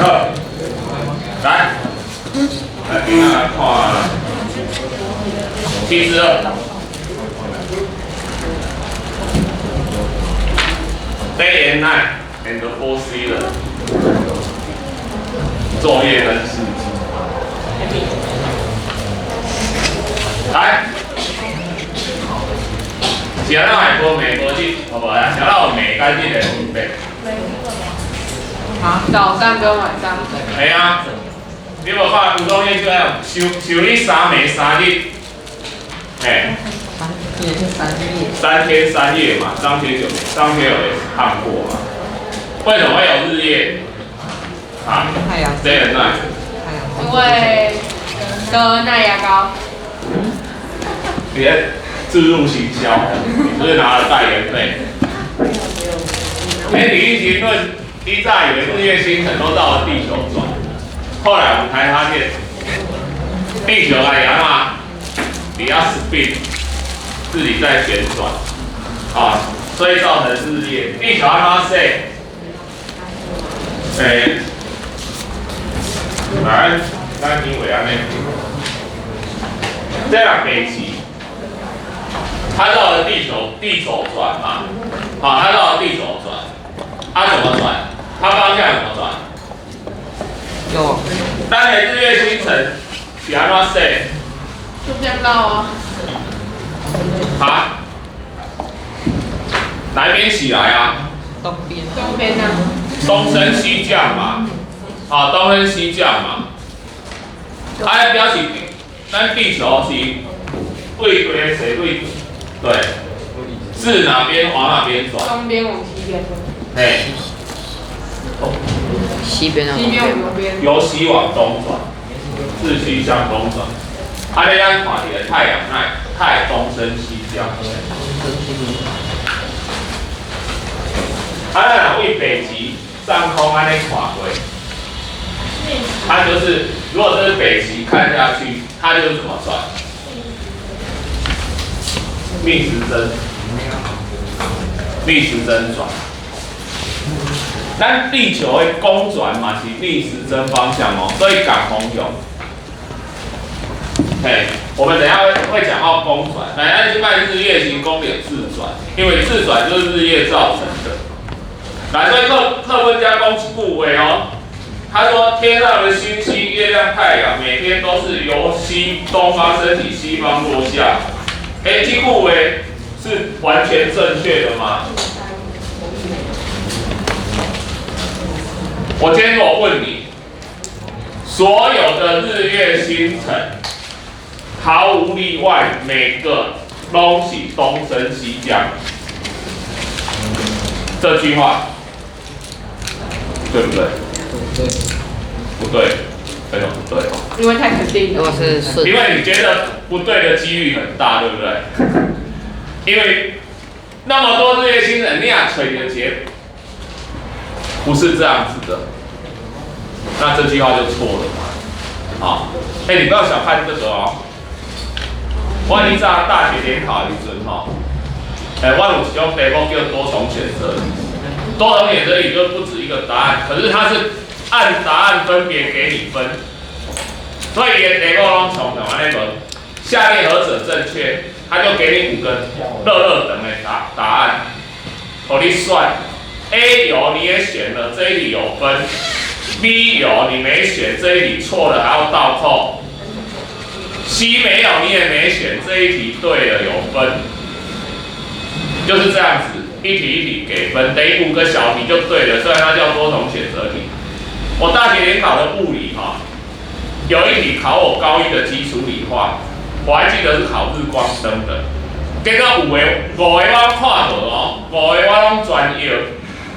好，來，來今仔來看72。Day and night and the four seasons，晝夜跟四季。來，是按怎會無暝無日？好無啊？是按怎有暝佮日的分別？啊，早上跟晚上。系啊，你無看吳宗憲就愛收收你三暝三日，嘿，三天三夜。三天三夜嘛，張學友，張學友也看過嘛。為什麼會有日夜？啊，太陽。 Day and night。太陽。因為跟耐牙膏。你在置入行銷，你是不是拿了代言費？哎，李易行論，以早以為日月星辰都繞著地球轉，後來我們才發現，地球來講嘛，你要 spin，自己在旋轉，啊，所以造成日夜。地球按怎說？哎，來，咱因為按呢，這樣北極，它繞著地球地軸轉嘛，好，它繞著地軸轉，它怎麼轉？它方向怎麼轉？有。當然日月星辰是按怎說？就這樣繞啊。啊？哪一邊起來啊？東邊。東邊啊。東升西降嘛，啊，東升西降嘛。啊，表示咱地球是對對誰對？對，是哪邊往哪邊轉？東邊往西邊。嘿。西邊西邊往東邊。由西往東轉，自西向東轉。啊，你咱看佇个太陽，那太東升西降。啊，咱若對北極上空按呢看過，它就是，如果這是北極看下去，它就是怎麼轉？逆時針，逆時針轉。咱地球的公轉嘛是逆時針方向哦，所以仝方向。嘿，我們等下會講到公轉，來，咱這擺日月星講著自轉，因為自轉就是日夜造成的。來，所以課課本遮講一句話哦，他說天上的星星、月亮、太陽，每天都是由西東方升起，西方落下。哎，這句話是完全正確的嗎？我今天我問你，所有的日月星辰，毫無例外，每個攏是東升西降。這句話對不對？對。不對，為什麼不對？因為太肯定了。如果是順。因為你覺得不對的幾率很大，對不對？因為那麼多日月星辰，你也揣著一个，不是這樣子的，那這句話就錯了嘛。好，哎，你不要小看這個哦。我以早大學聯考的時陣吼，哎，我有一種題目叫多重選擇題，多重選擇題就不止一個答案，可是它是按答案分別給你分，所以伊的題目攏從像按呢問，下列何者正確，他就給你五個落落長的答案，予你選。A 有你也選了，這一題有分；B 有你沒選，這一題錯了還要倒扣。C 沒有你也沒選，這一題對了有分，就是這樣子，一題一題給分，等於五個小題就對了。雖然它叫多重選擇題。我大學聯考的物理哈，有一題考我高一的基礎理化，我還記得是考日光燈的，結果有的五個我看無哦，五個我攏全搖，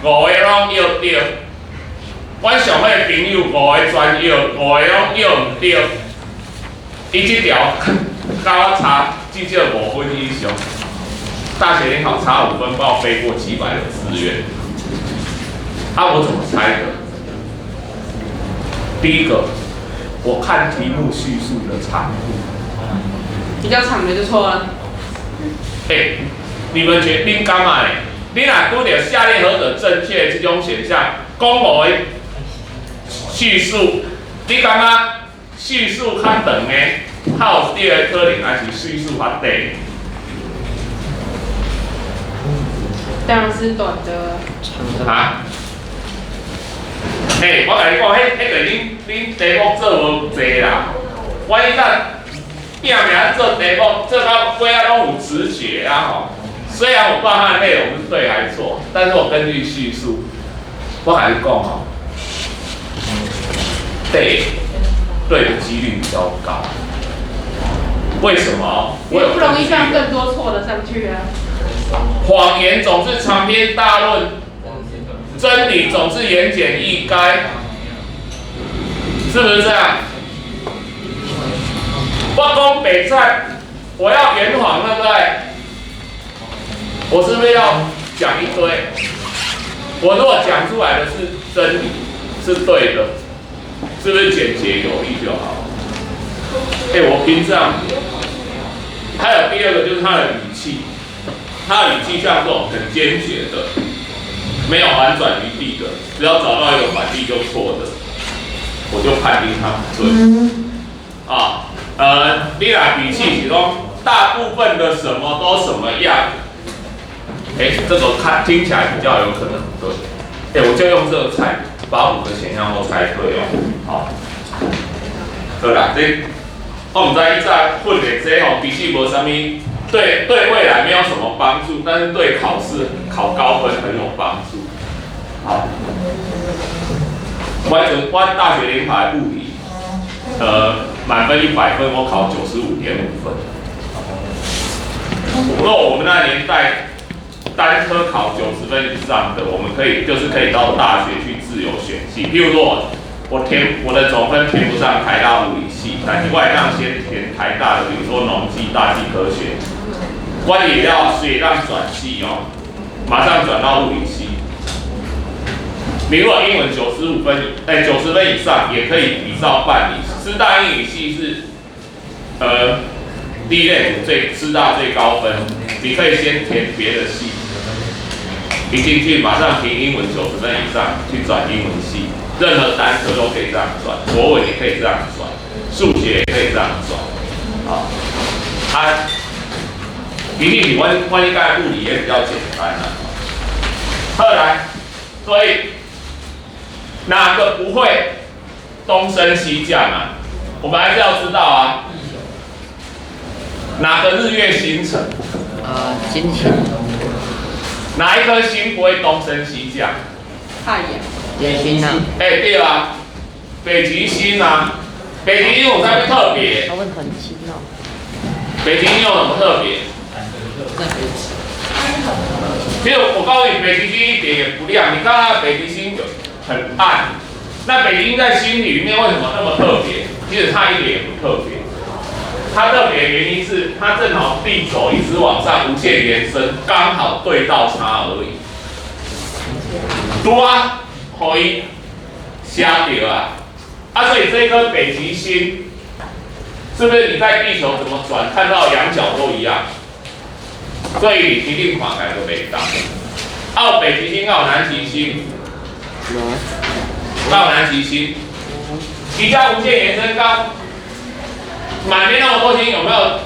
五個攏搖著。阮上好的朋友五個全搖，五個攏搖毋著。伊這條佮我差至少5分以上。大學聯考差5分，幫我飛過幾百個志願。啊，我怎麼猜的？第一個，我看題目敘述的長度。比較長的就錯了。欸，你們覺恁感覺呢？你若拄著下列何者正確這種選項，講五個敘述，你感覺敘述較長的，較有對的可能，還是敘述較短？當然是短的。長的。哈？嘿，我共你講，彼個恁題目做無濟啦。我以前拼命做題目，做到尾仔攏有直覺啊吼。雖然我不知道它的內容是對還是錯，但是我根據敘述，我共你講吼，對，對的幾率比較高。為什麼？我有不容易放更多錯的上去啊。謊言總是長篇大論，真理總是言簡意賅，是不是這樣？我講白菜，我要圓謊，對不對？我是不是要講一堆？我如果講出來的是真理，是對的，是不是簡潔有力就好？欸，我憑這樣。還有第二個就是他的語氣，他的語氣像這種很堅決的，沒有反轉餘地的，只要找到一個反例就錯的，我就判定他不對。啊，你若語氣是講大部分的什麼都什麼樣，欸，這個看聽起來比較有可能對。欸，我就用這個猜，把五個選項都猜對哦。好，對啦，這我毋知伊早訓練這吼，其實無啥物，對未來沒有什麼幫助，但是對考試考高分很有幫助。好，我大學聯考的物理，滿分100分，我考95.5分。若我們那年代單科考90分以上的，我們可以就是可以到大學去自由選系。譬如說我填我的總分填不上台大物理系，但是我會當先填台大的，比如說農技、大氣科學，我也要隨當轉系哦，馬上轉到物理系。你如果英文95分，哎，90分以上也可以比照辦理。師大英語系是，第一類組最師大最高分，你可以先填別的系，一進去馬上憑英文90分以上去轉英文系，任何單科都可以這樣轉，國文也可以這樣轉，數學也可以這樣轉，啊，它比起阮應該物理也比較簡單啦。後來，所以哪個不會東升西降啊？我們還是要知道啊。哪個日月星辰？金星。哪一顆星不會東升西降？太陽。北極星啊。欸，對啊，北極星啊，北極星有啥物特別？他問很輕哦。北極星有什麼特別？其實我告訴你，北極星一點也不亮。你看它北極星很暗。那北極星在星裡面為什麼那麼特別？其實它一點也不特別。它特別的原因是它正好地軸一直往上無限延伸，剛好對到它而已。拄啊，予伊寫著啊。啊，所以這顆北極星，是不是你在地球怎麼轉，看到仰角都一樣？所以你一定看起來都袂動。啊，有北極星，還有南極星，還有南極星，比較無限延伸到滿天那麼多星，有沒有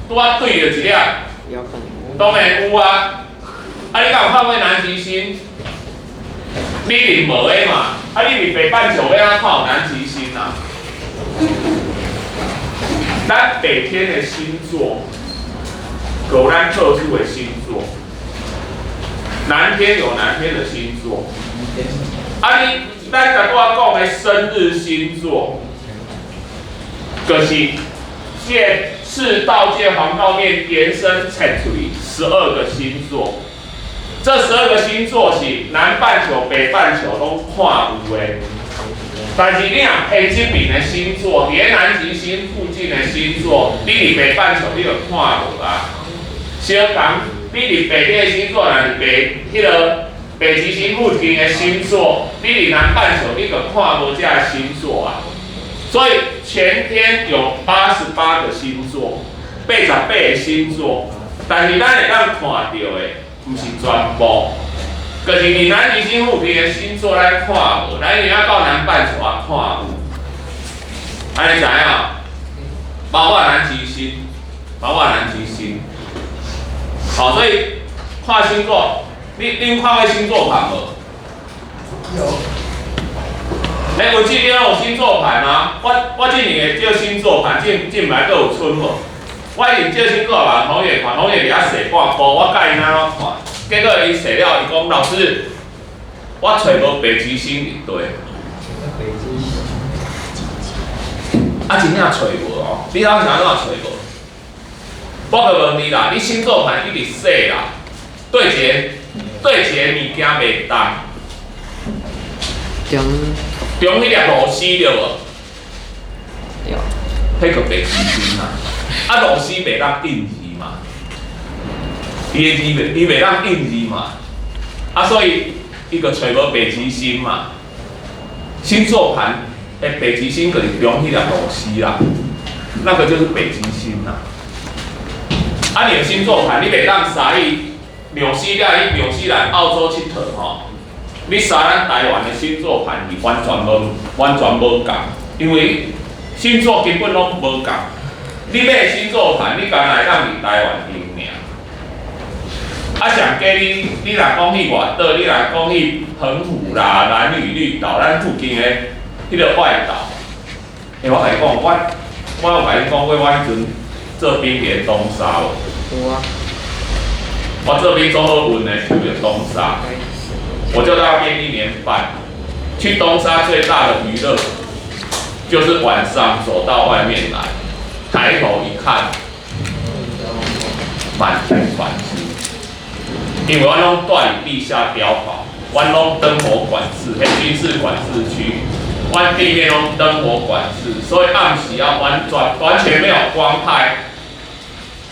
拄啊對著一粒？有可能。當然有啊。啊，你敢有看過南極星？你佇無的嘛？啊，你佇北半球欲按怎看有南極星啊？咱北天的星座，有咱特殊的星座。南天有南天的星座。啊，你咱拄仔講的生日星座，就是這個赤道這個黃道面延伸切出去12個星座。這12個星座是南半球、北半球攏看有的。但是你若偏這邊的星座，佇咧南極星附近的星座，你佇北半球你就看無啊。相仝，你佇北邊的星座，若佇北彼個北極星附近的星座，你佇南半球你就看無這个星座啊。所以全天有88個星座，88個星座，但是咱會當看著的，毋是全部。就是佇南極星附近的星座咱看無，咱已經到南半球啊看有，按呢知影？包括南極星，包括南極星。好，所以看星座，你有看過星座盤無？有。欸，有這邊有星座盤嗎？我之前會借星座盤，進來閣有出無？我一直借星座盤，同學看，同學佇遐踅半晡，我教伊按怎看，結果伊踅了，伊講老師，我揣無北極星佇佗。北極星。啊，真正揣無哦！你知影是按怎揣無？我就問你啦，你星座盤一直踅啦，對一個物件袂動。中中彼粒螺絲對無？對。彼個北極星啊，啊螺絲袂當印字嘛，伊的字袂，伊袂當印字嘛，啊所以伊就揣無北極星嘛。星座盤的北極星就是中彼粒螺絲啦，那個就是北極星啦。啊，你的星座盤你袂當沙去紐西蘭去紐西蘭、澳洲𨑨迌吼，你沙咱台灣的星座盤是完全無仝，因為星座根本攏無仝。你買星座盤，你干焦會當佇台灣用爾。啊，上加你，你若講去外島，你若講去澎湖啦、蘭嶼綠島，咱附近的彼個外島。欸，我共你講，我有共你講過，我彼陣做兵佇東沙無？有啊。我做兵做好運的，去著東沙，我就在那邊一年半。去東沙最大的娛樂，就是晚上走到外面來，抬頭一看，滿天繁星。因為阮攏蹛佇地下碉堡，阮攏燈火管制，彼軍事管制區，阮地面攏燈火管制，所以暗時啊完全沒有光害。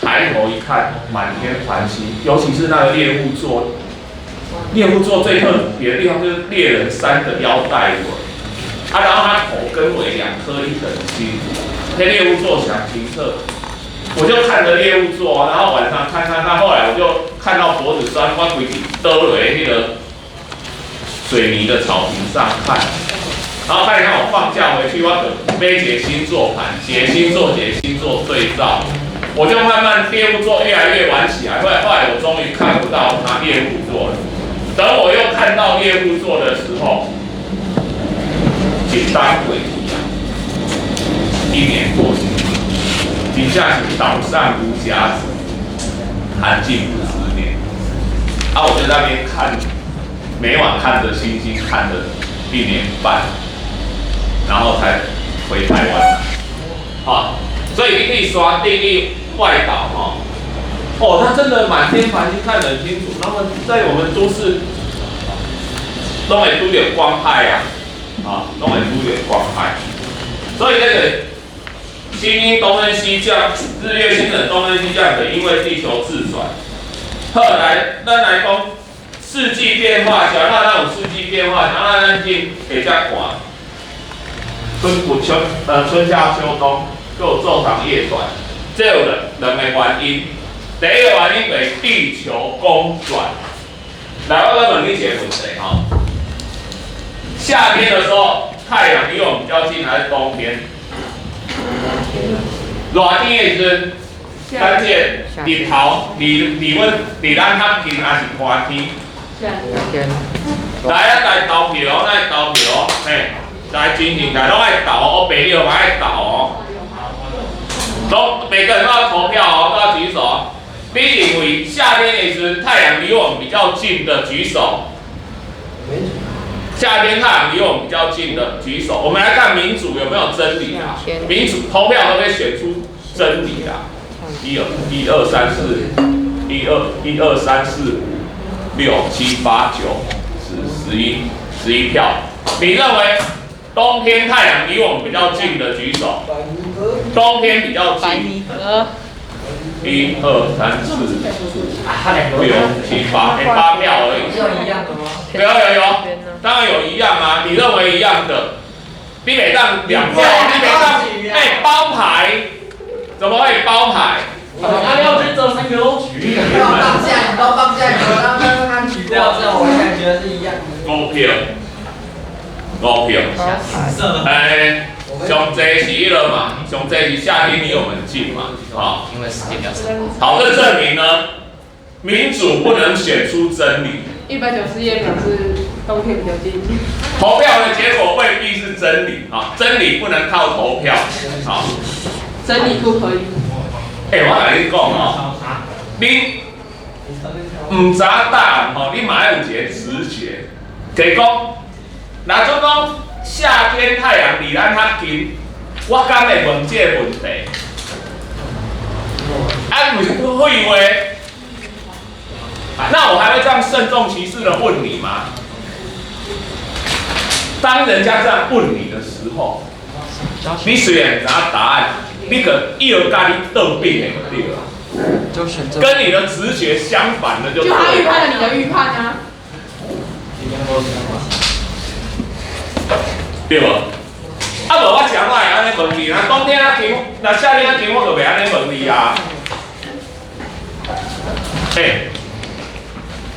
抬頭一看，滿天繁星，尤其是那個獵戶座。獵戶座最特別的地方就是獵人三個腰帶紋，啊，然後它頭跟尾兩顆一等星，那獵戶座上清楚，我就看着獵戶座，然後晚上看看看，後來我就看到脖子酸，我規氣倒落那個水泥的草坪上看，然後看一看我放假回去，我就買一個星座盤，一個星座一個星座對照。我就慢慢獵戶座越來越晚起來，後來我終於看不到它獵戶座了。等我又看到獵戶座的時候，一冬過去啊，一年過去，底下是島上無甲子，寒盡五十年。啊，我就在那邊看，每晚看着星星，看了一年半，然後才回台灣。好，所以你可以刷定義外島哈，哦，它真的滿天繁星看得很清楚。那麼在我們都市，攏會拄著光害啊，啊，攏會拄著光害。所以那個星星東升西降，日月星辰東升西降的，因為地球自轉。後來咱來講四季變化，像那咱有四季變化，像那咱去會遮看，春夏秋冬，閣有晝長夜短。這有兩個原因，第一個原因就是地球公轉。來，我來問你一個問題哈：夏天的時候，太陽離我們比較近，還是冬天？熱天的時陣，咱這個日頭離阮離咱較近，還是寒天？夏天。來，咱來投票，咱來投票，嘿，來進行來，攏愛投哦，白了嘛愛投哦。都每個人都要投票哦，都要舉手。你認為夏天的時陣太陽離我們比較近的舉手。夏天太陽離我們比較近的舉手。我們來看民主有沒有真理啊？民主投票都可以選出真理啊。一二一二三四，一二一二三四五六七八九十十一十一票。你認為冬天太陽離我們比較近的舉手？冬天比較近。一二三四五六七八，欸，八票而已。有一樣的嗎？有有有，當然有一樣啊！你認為一樣的，你每當兩票，你每當哎包牌，怎麼會包牌？啊，你要去做三个都举。你要放假，你都放假，你都让他举对啊，这我感觉是一样。五票，五票。哎，上濟是彼落嘛，上濟是夏天離我們近嘛，好。因為時間比較長。好，這證明呢，民主不能選出真理。190頁表示冬天比較近。投票的結果未必是真理啊，真理不能靠投票。好，真理不可以。欸，我共你講哦，你毋知答案吼，你嘛愛有一個直覺，就是講，若準講夏天太陽離咱較近，我敢會問這個問題？啊，毋是廢話。那我還會這樣慎重其事的問你嗎？當人家這樣問你的時候，你雖然毋知答案，你可又共你倒變的對了，就選這。跟你的直覺相反的就對就了。他預判了你的預判啊。對無？啊無我啥物會按呢問你？若冬天較近，若夏天較近，我就袂按呢問你啊。欸，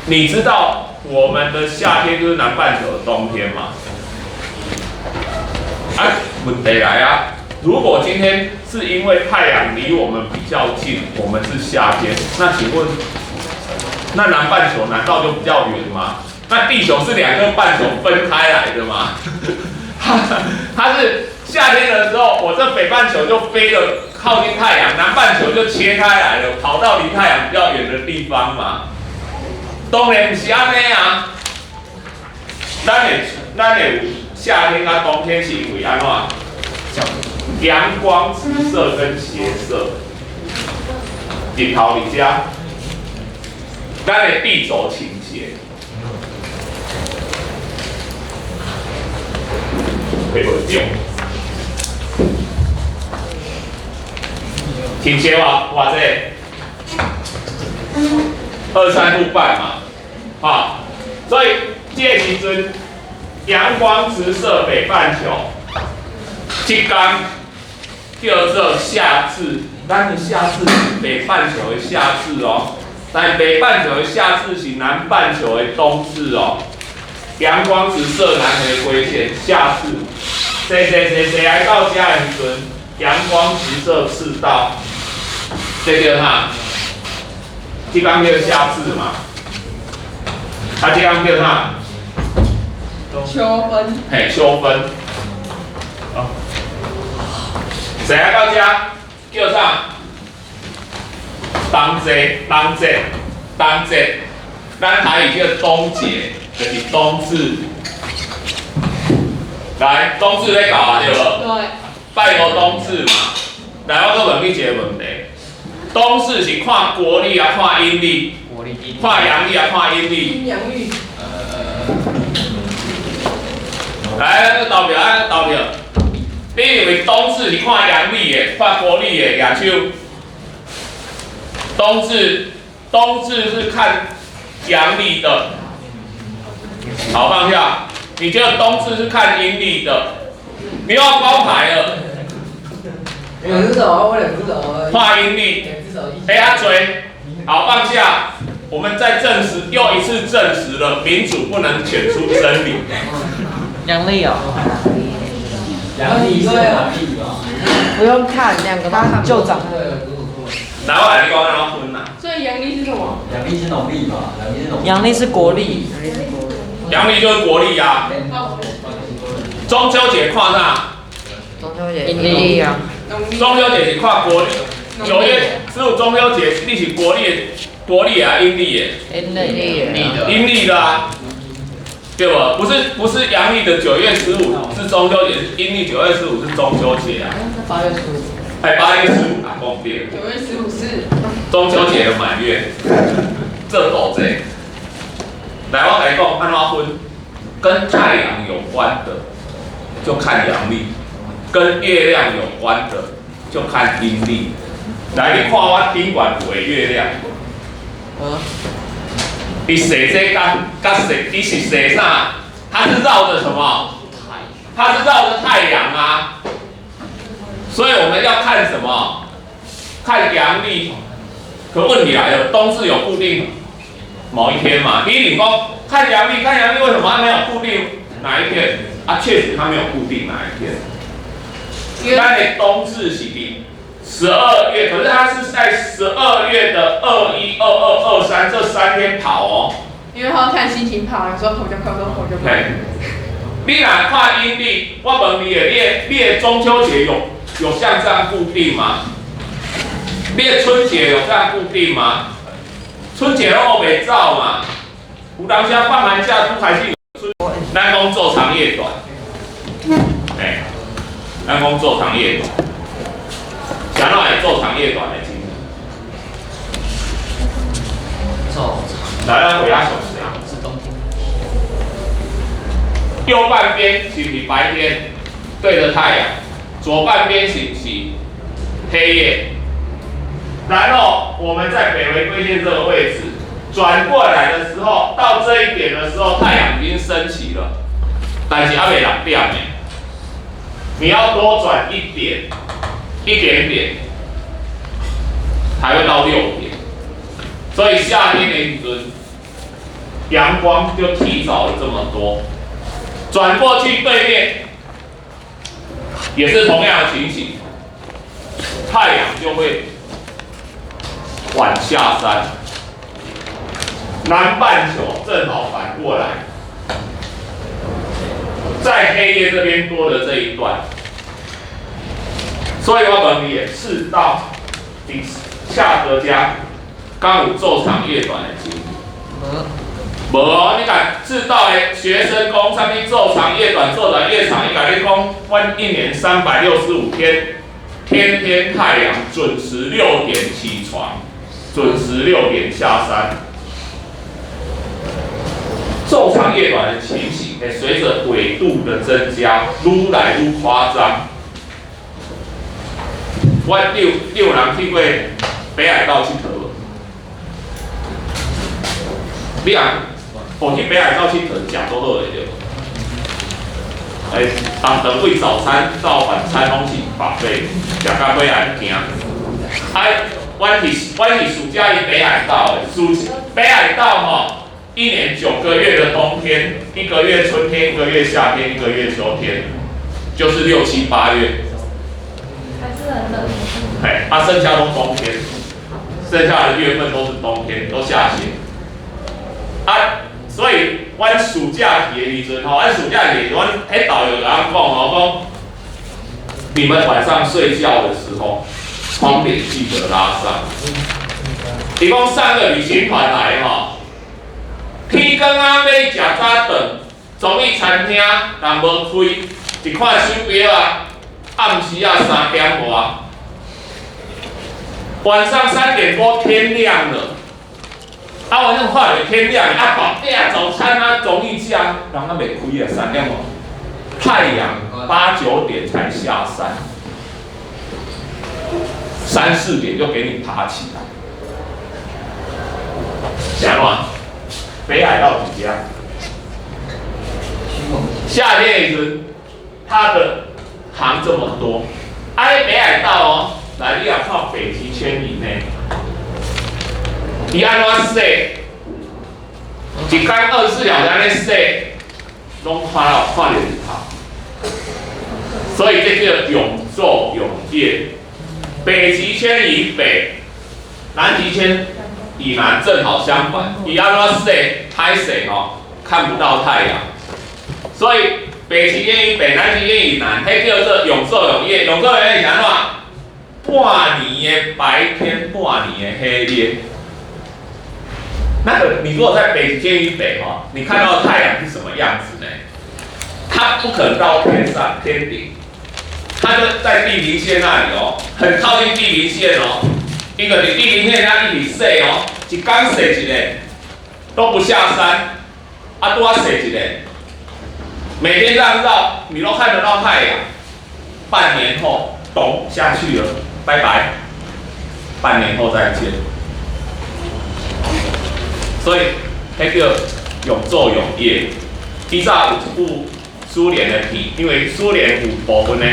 你知道我們的夏天就是南半球的冬天嗎？啊，問題來啊！如果今天是因為太陽離我們比較近，我們是夏天，那請問，那南半球難道就比較遠嗎？那地球是兩個半球分開來的嗎？它是夏天的時候，我這北半球就飛了靠近太陽，南半球就切開來了，跑到離太陽比較遠的地方嘛。當然毋是按呢啊，咱會有夏天佮冬天是因為按怎？陽光直射跟斜射，日頭佇遮，咱的地軸傾斜，會無對？傾斜偌偌濟？2.3度半嘛，啊，所以這個時陣陽光直射北半球，這天叫做夏至。咱的夏至是北半球的夏至哦，但北半球的夏至是南半球的冬至哦。陽光直射南迴歸線，夏至，坐坐坐坐來到遮的時陣，陽光直射赤道，這叫啥？這天叫夏至嘛，啊，這天叫啥？秋分。嘿，秋分。哦。坐來到遮叫啥？冬节，冬節，冬節，咱台語叫冬節，就是冬至。來，冬至咧到啊，對無？對。拜五冬至嘛。來，我閣問你一個問題：冬至是看國曆啊，看陰曆？看陽曆啊，看陰曆？陰陽曆。來，咱投票，咱投票。你認為冬至是看陽曆的，看國曆的？舉手。冬至，冬至是看陽曆的。好，放下。你覺得冬至是看陰曆的？你要包牌了。兩隻手，我兩隻手。看陰曆。哎，阿嘴，好，放下。我們再證實，又一次證實了民主不能選出真理。陽曆哦。陽曆是陽曆吧？不用看，兩個都看。就長。來，我來你講按怎分啊？所以陽曆是什麼？陽曆是農曆吧？陽曆是農。陽曆是國曆。陽曆就是國曆啊。中秋節看啥？中秋節陰曆啊。中秋節是看國曆。9月15中秋節，你是國曆、國曆啊，陰曆的？陰曆的。陰曆的啊，對不？不是不是陽曆的9月15是中秋節，是陰曆9月15是中秋節啊。8月15。哎，8月15啊，講對。9月15是中秋節的滿月，這斗賊。來，我共你講，按怎分？跟太陽有關的就看陽曆，跟月亮有關的就看陰曆。來，你看我頂懸有的月亮。伊踅這佮佮踅，伊是踅啥？它是繞着什麼？它是繞着太陽啊。所以我們要看什麼？看陽曆，可問題來了，冬至有固定某一天嘛？你你講看陽曆，看陽曆為什麼它沒有固定哪一天？啊，確實它沒有固定哪一天。咱的冬至是佇12月，可是它是在12月的21、22、23這3天跑哦。因為他要看心情跑，有時候跑比較快，有時候跑比較慢。你若看陰曆，我問你的，你的中秋節有像這樣固定嗎？你的春節有這樣固定嗎？春節攏袂走嘛，有當時放寒假都開始春。咱講晝長夜短，哎，咱講晝長夜短，啥怎會晝長夜短的情形？晝長。來，咱回答小時啊。是冬天。右半邊是不是白天對着太陽？左半邊是不是黑夜？然後我們在北回歸線這個位置轉過來的時候，到這一點的時候，太陽已經升起了，但是還未6點呢。你要多轉一點，一點點，才會到6點。所以夏天的時陣，陽光就提早了這麼多。轉過去對面也是同樣的情形，太陽就會晚下山。南半球正好反過來，在黑夜這邊多的這一段，所以我問你，赤道佇恰閣遮，敢有晝長夜短的情形？無哦，你共赤道的學生講啥物晝長夜短，晝短夜長，伊共你講，阮一年365天，天天太陽準時六點起床，準時六點下山。晝長夜短的情形，會隨着緯度的增加，愈來愈誇張。我你有人去過北海道𨑨迌無？你若哦去北海道𨑨迌，食多好的對無？欸，逐頓對早餐到晚餐攏是 buffet，食到尾仔驚。啊，阮是暑假去北海道的，暑北海道吼，一年9個月的冬天，一個月春天，一個月夏天，一個月秋天，就是六七八月。還是很冷。嘿，啊，剩下都冬天，剩下的月份都是冬天，都下雪。啊，所以阮暑假去的時陣吼，阮暑假去，阮彼導遊共阮講吼，講你們晚上睡覺的時候，窗簾記得拉上。伊講上個旅行團來吼，天光啊，欲食早頓，總去餐廳，人無開，一看手錶啊，暗時啊3點外，晚上3點多天亮了。啊，我種看著天亮，啊，寶貝啊，早餐啊，總去食，人猶未開啊，3點外，太陽八九點才下山，三四點就給你爬起來。啥怎？北海道是這樣。夏天的時陣，它的航這麼多，啊，北海道哦，來你若看北極圈以內。伊按怎洗？一工24小時按呢洗，攏看到日頭。所以這叫永晝永夜。北極圈以北，南極圈以南正好相反。伊按怎洗？歹勢吼，看不到太陽。所以北極圈以北，南極圈以南，彼叫做永晝永夜。永晝永夜是按怎？半年的白天，半年的黑夜。那個你如果在北極圈以北哈，你看到太陽是什麼樣子呢？它不可能到天上天頂，它就在地平線那裡哦，很靠近地平線哦。一個佇地平線遐一直洗哦，一工洗一个，都不下山，啊，拄仔洗一个，每天這樣繞，你都看得到太陽。半年後，咚下去了，拜拜。半年後再見。所以，彼叫永晝永夜。以早有一部蘇聯的片，因為蘇聯有部分的，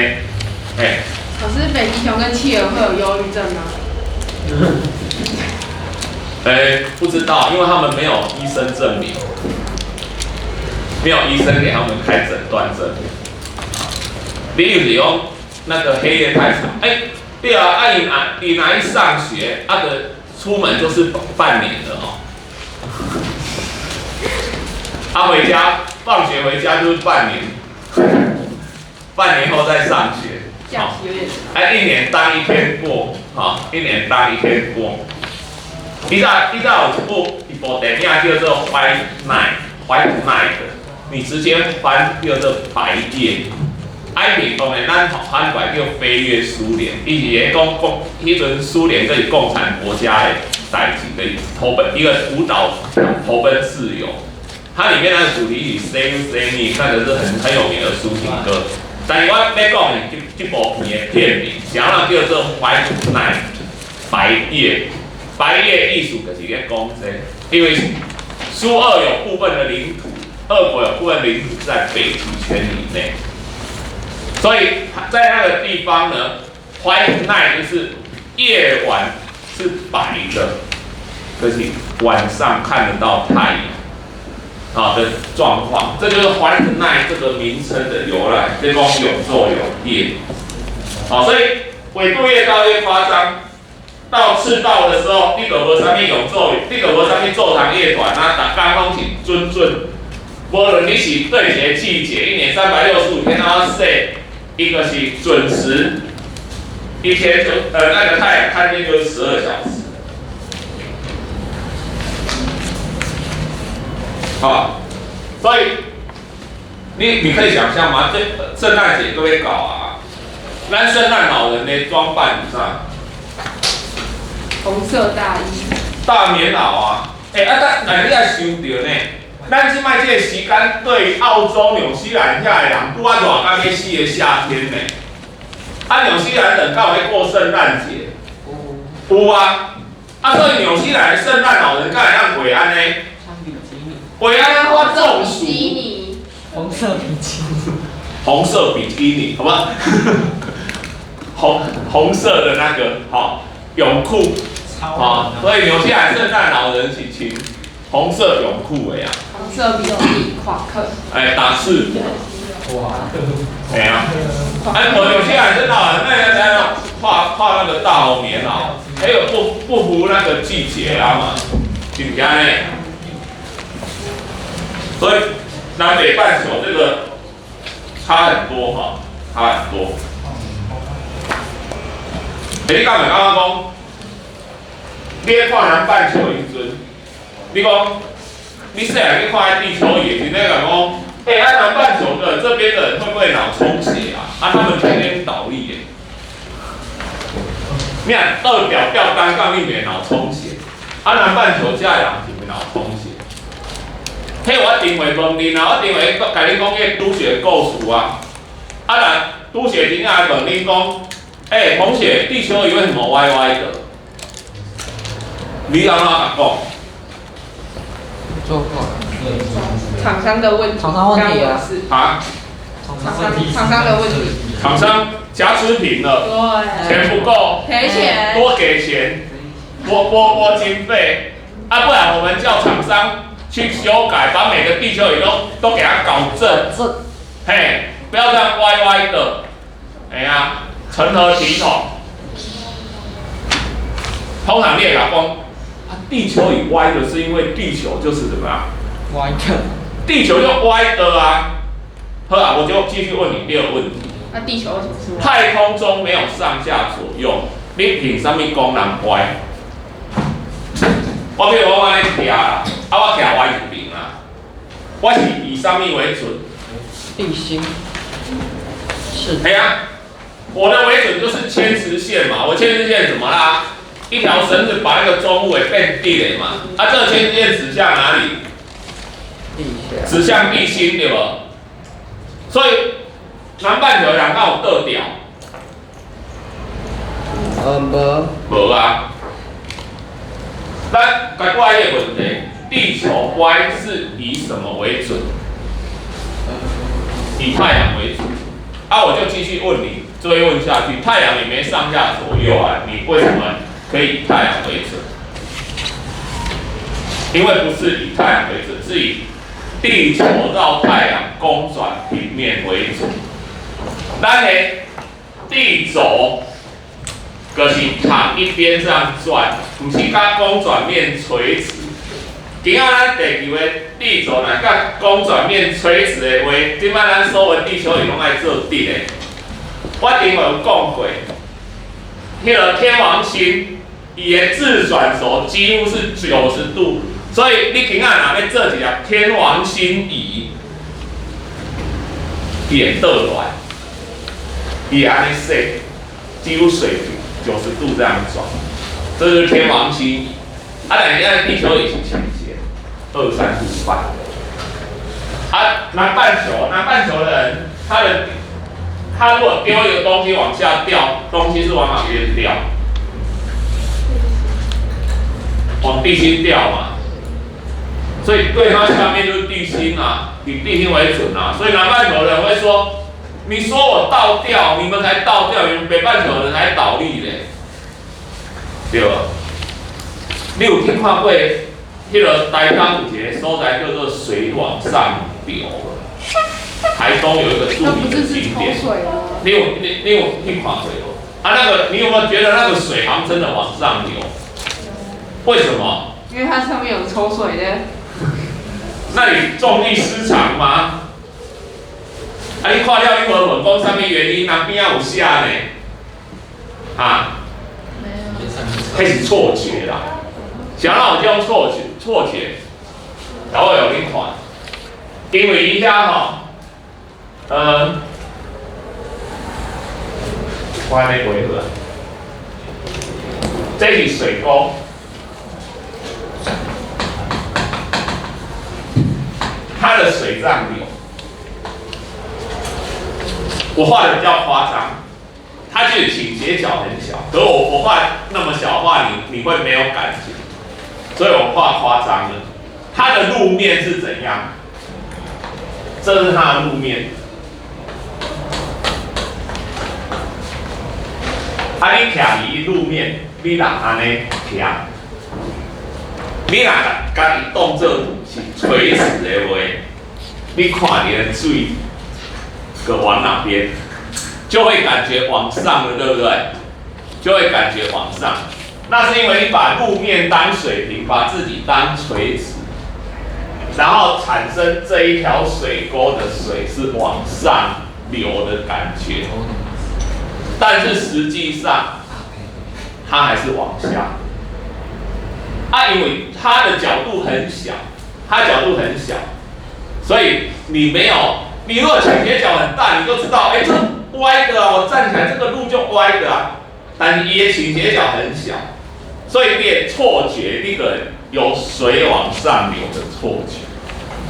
嘿。可是北極熊跟企鵝會有憂鬱症嗎？哎，不知道，因為他們沒有醫生證明，沒有醫生給他們開診斷證明。你就是講那個黑夜太長，哎，對啊，啊伊若伊若一上學，啊個出門就是半年了哦。他回家，放學回家就是半年，半年後再上學。假期有點長。哎，一年當一天過，哈，一年當一天過。以早以早有一部電影叫做《White Night》，White Night，你直接翻叫做白夜。啊，伊當然咱翻過來叫飛越蘇聯，伊是咧講共，彼陣蘇聯這是共產國家的代誌的投奔一個舞蹈投奔自由。它裡面那個主題曲《Say You Say Me》，那個是很有名的抒情歌。但是我欲講的這部片的片名，啥人叫做《White Night》白夜。白夜意思就是咧講這個，因為蘇俄有部分的領土，俄國有部分領土在北極圈以內，所以在那個地方呢，White Night 就是夜晚是白的，就是晚上看得到太陽啊的狀況，這就是 White Night 這個名稱的由來。這講永晝永夜，好，所以緯度越高越誇張。到赤道的時候，你就無啥物永晝，你就無啥物晝長夜短啊，逐工攏是準準。無論你是對一個季節，一年365天，然後說，一個是準時，一天就那個太陽看見就是12小時。好，所以你可以想象嗎？這聖誕節都會搞啊，咱聖誕老人的裝扮是啥？紅色大衣、大棉襖啊！欸，啊，但你也想著呢，咱這擺這個時間對澳洲、紐西蘭遐的人，拄仔熱甲欲死的夏天呢。啊，紐西蘭人敢有咧過聖誕節？有啊。啊，所以紐西蘭的聖誕老人敢會當過按呢？穿比基尼。過按呢發中暑。紅色比基尼。紅色比基尼，好吧？紅色的那個，好泳褲。啊，所以紐西蘭聖誕老人是穿紅色泳褲的呀。紅色比基尼垮克。哎，打赤膊。哇。哎呀，哎，我紐西蘭聖誕老人那個那個畫畫那個大紅棉襖，還有不符那個季節啊嘛，是毋是按呢？所以南北半球這個差很多哈，差很多。欸，你敢會感覺講？你咧看南半球的時陣，你講你細漢去看彼地球儀的時陣，你會講，欸，啊南半球的這邊的人會不會腦充血啊？啊，他們天天倒立耶。你若倒吊吊單槓，你袂腦充血。啊，南半球遮的人是會腦充血。彼我一定會問恁啊，我一定會共恁講彼個督學故事啊。啊，若督學真正來問恁講，欸，同學，地球儀為什麼歪歪的？你按怎共講？做過。廠商的問題。廠商問題啊。啊？廠商的問題。廠商瑕疵品了。對。錢不夠。賠錢。多給錢，多撥撥經費，啊，不然我們叫廠商去修改，把每個地球儀都給它搞正。嘿，不要這樣歪歪的。哎呀，成何體統？通常你會共講，啊，地球儀歪的是因為地球就是怎麼樣？歪的。地球就歪的啊。好啊，我就繼續問你第二個問題。那地球為什麼是歪？太空中沒有上下左右，你憑啥物講人歪？我比如我按呢徛啦，啊我徛歪一邊啦，我是以啥物為準？地心。是。對啊，我的為準就是鉛直線嘛，我鉛直線怎麼啦？一條繩子把那個中緯變地的嘛，啊，這個鉛直線指向哪裡？地下。指向地心對無？所以南半球人敢有倒吊？無。無啊。咱解決一個問題：地球歪是以什麼為準？以太陽為準。啊，我就繼續問你，追問下去，太陽也沒上下左右啊，你為什麼可以以太陽為準？因為不是以太陽為準，是以地球繞太陽公轉平面為準。咱的地軸就是躺一邊這樣轉，毋是佮公轉面垂直。今仔咱地球的地軸若佮公轉面垂直的話，這擺咱所有地球儀攏愛做直的。我頂回有講過，彼個天王星，伊的自轉軸幾乎是90度，所以你今仔若欲做一粒天王星儀，伊會倒落來，伊會按呢踅，幾乎水平90度這樣轉，這是天王星儀。啊，但是咱地球儀是傾斜23度半。啊，南半球的人，他如果丟一個東西往下掉，東西是往哪邊掉？往地心掉嘛。所以對他下面就是地心啊，以地心為準啊。所以南半球的人會說：你說我倒吊，你們才倒吊，你們北半球的人才倒立咧，對無？你有去看過彼個台東有一個所在叫做水往上流？台東有一個著名的景點，你有去看過無？啊，那個你有沒有覺得那個水好像真的往上流？為什麼？因為它上面有抽水的。那你重力失常嗎？啊，你看了你無問講啥物原因？啊，邊仔有寫呢？啊？沒有。彼是錯覺啦。啥人有這種錯覺？錯覺，來我予恁看，因為伊遐吼，我按呢畫好啊。這是水溝，它的水這樣流。我畫的比較誇張，它就是傾斜角很小，可我畫那麼小畫，你會沒有感覺，所以我畫誇張了。它的路面是怎樣？這是它的路面。啊，你徛佇路面，你若按呢徛，你若共伊當做是垂直的話，你看你的水，閣往哪邊，就會感覺往上了，對不對？就會感覺往上，那是因為你把路面當水平，把自己當垂直，然後產生這一條水溝的水是往上流的感覺。但是實際上，它還是往下。啊，因為它的角度很小，它角度很小，所以你沒有，你如果傾斜角很大，你就知道，哎，這歪的啊，我站起來這個路就歪的啊。但是伊的傾斜角很小，所以你的錯覺，那個有水往上流的錯覺，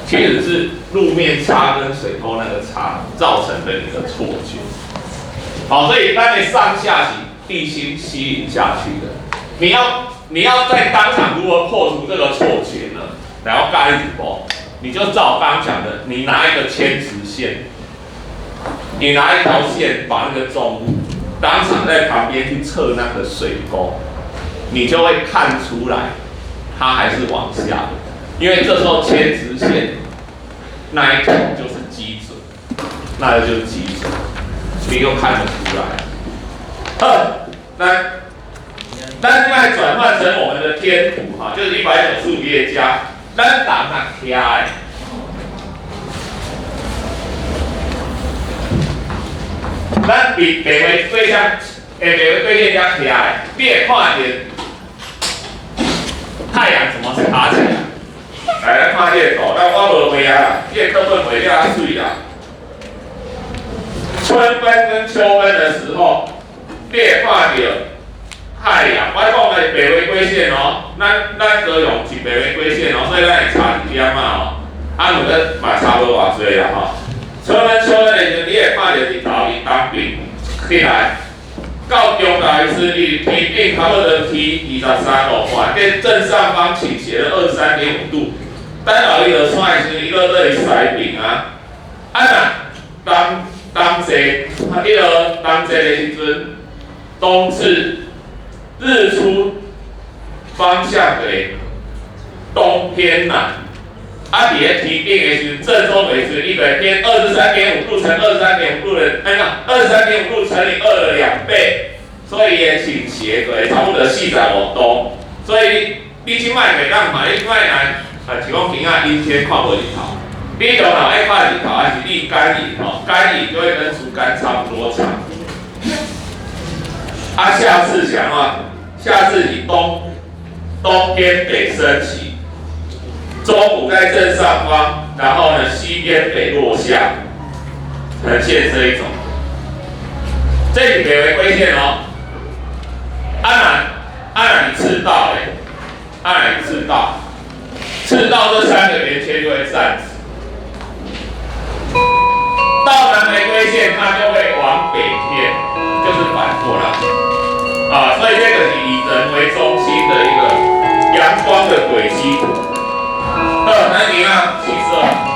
其實是路面差跟水溝那個差造成的一個錯覺。好，所以當你上下是地心吸引下去的，你要在當場如何破除這個錯覺呢？然後蓋一波，你就照剛講的，你拿一個鉛直線，你拿一條線把那個重物當場在旁邊去測那個水溝，你就會看出來，它還是往下的，因為這時候鉛直線那一條就是基準，那個就是基準。你就看得出來。好，來，咱現在轉換成我們的天圖哈，就是195頁加，咱人若徛的，咱佇地位對象，地位對線遮徛的，你會看著太陽怎麼爬起來？來，咱看這個圖，咱我無畫啊，這個課本畫了較媠啦。春分跟秋分的時候，你會看著太陽。我講的是白話軌線哦，咱高雄是白話軌線哦，所以咱會差一點仔哦。啊，毋過嘛差無偌濟啦吼。春分、秋分的時陣，你會看著日頭佇東邊起來，到中晝時，伊天頂差不多起23度半，跟正上方傾斜了23.5度。等到伊落山的時陣，伊落佇西邊啊。啊若冬季，彼個冬季的時陣，冬至日出方向的東東偏南。啊，佇咧天頂的時陣，正中的時陣，伊就會偏二十三點五度乘二十三點五度的，哎呀，二十三點五度乘以2的2倍，所以伊的傾斜就會差不多45度。所以你這擺袂當嘛，你這擺來，啊，是講今仔陰天看無日頭，你就若愛看日頭，還是你竿影吼，竿影就會跟竹竿差不多長。啊，下次想啊，下次你東偏北升起。中午在正上方，然後呢，西邊北落下，呈現這一種。這是北回歸線哦。啊若啊若你赤道嘞，啊若你赤道，赤道這三個圓圈就會站直。到南回歸線，它就會往北偏，就是反過來。啊，所以這個是以人為中心的一個陽光的軌跡。好，咱今仔試做。